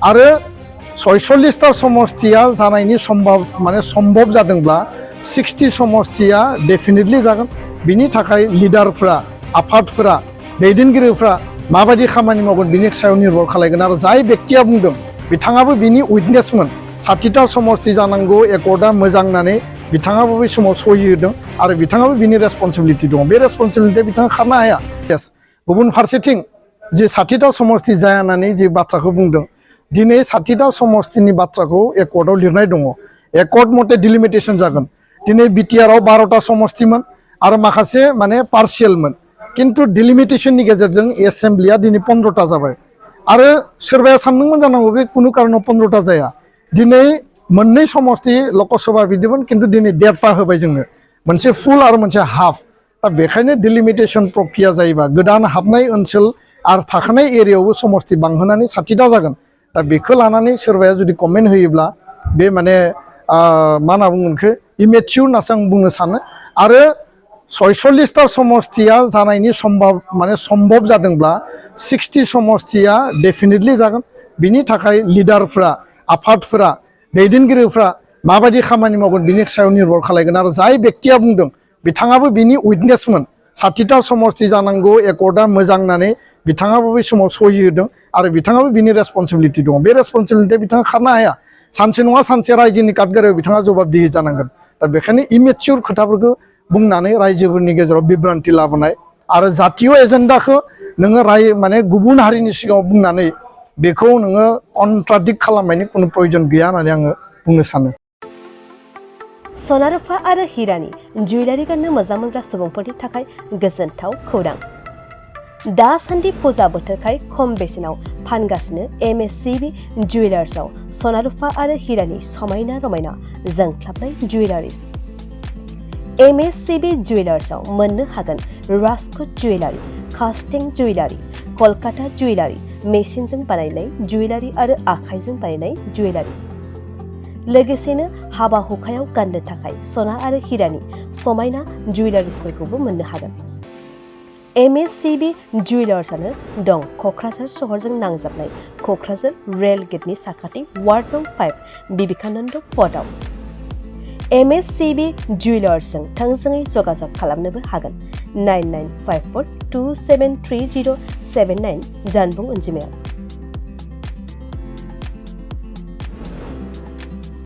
आरो 46टा समष्टिया जानायनि सम्भब जादोंब्ला 60 समष्टिया डेफिनेटलि जागोन। बिनि थाखाय लिडारफ्रा आफादफ्रा दैदेनगिरिफ्रा माबायदि खामानि मावगोन बिनि सायाव निर्भर खालायगोन। आरो जाय बेक्तिया बुंदों बिथाङाबो बिनि उइटनेसमोन। 60टा समष्टि जानांगौ एकर्डआ मोजां होननानै बिथाङाबो बै समाव सहि होदों आरो बिथाङाबो बिनि रेसपन्सिबिलिटि दङ। बे रेसपन्सिबिलिटिया बिथाङा खारनो हाया। गुबुन फारसेथिं जे 60टा समष्टि जाया होननानै जे बाथ्राखौ बुंदों, दिनै 60टा समष्टिनि बाथ्राखौ एकर्डआव लिरनाय दङ। एकर्ड मथे डिलिमिटेसन जागोन। दिनै बिटिआरआव 12टा समष्टिमोन आरो माखासे पार्शियेलमोन, किन्तु डिलिमिटेसननि गेजेरजों एसेम्ब्लिया दिनै 15टा जाबाय। आरो सोरबाया सानदोंमोन जानांगौ बे कुनु कारनाव 15टा जाया। दिनै मोननै समष्टि लकसभा बिदिमोन, किन्तु दिनै 1.5टा होबाय जोंनो, मोनसे फुल आरो मोनसे हाफ। दा बेखायनो डिलिमिटेसन प्रक्रिया जायोबा गोदान हाबनाय ओनसोल आरो थाखानाय एरियायावबो समष्टि बांहोनानै 60टा जागोन। दा बेखौ लानानै सोरबाया जुदि कमेन्ट होयोब्ला बे मा होनना बुंगोन बेखौ इमेच्युर होननासो आं बुंनो सानो। आरो 46टा समष्टिया जानायनि सम्भब जादोंब्ला 60 समष्टिया डेफिनेटलि जागोन। बिनि थाखाय लिडारफ्रा आफादफ्रा दैदेनगिरिफ्रा माबायदि खामानि मावगोन बिनि सायाव निर्भर खालायगोन। आरो जाय बेक्तिया बुंदों बिथाङाबो बिनि उइटनेसमोन। 60टा समष्टि जानांगौ एकर्डआ मोजां होननानै बिथाङाबो बै समाव सहि होदों आरो बिथाङाबो बिनि रेसपन्सिबिलिटि दङ। बे रेसपन्सिबिलिटिया बिथाङा खारनो हाया। सानसे नङा सानसे रायजोनि काटगोरायाव बिथाङा जबाबदिहि जानांगोन। दा बेखायनो इमेच्युर खोथाफोरखौ बुंनानै रायजोफोरनि गेजेराव बिब्रान्थि लाबोनाय आरो जातीय एजेन्डाखौ नोङो गुबुन हारिनि सिगाङाव बुंनानै बेखौ नोङो कन्ट्राडिक्ट खालामनायनि कुनु प्रयजन गैया होननानै आङो बुंनो सानो। सना रुफा आरो हिरानि जुवेलारि गाननो मोजां मोनग्रा सुबुंफोरनि थाखाय गोजोनथाव खौरां। दासान्दि फुजा बोथोरखाय खम बेसेनाव फानगासिनो MSCB जुवेलार्सआव सना रुफा आरो हिरानि समायना रमायना जोंख्लाबनाय जुवेलारिज। MSCB जुवेलार्सआव मोननो हागोन राजकोट जुवेलारि, कास्टिं जुवेलारि, कलकाता जुवेलारि, मेसिनजों बानायनाय जुवेलारि आरो आखाइजों बानायनाय जुवेलारि। लोगोसेनो हाबा हुखायाव गाननो थाखाय सना आरो हिरानि समायना जुवेलारिसफोरखौबो मोननो हागोन। MSCB जुवेलार्सआनो दं क'क्राझार सहरजों नांजाबनाय क'क्राझार रेल गेटनि साखाथि वार्ड नं 5 बिबेकानन्द पथआव। MSCB जुवेलार्सजों थोंजोङै जगाजग खालामनोबो हागोन। 9954273079 जानबुं अनजिमायाव।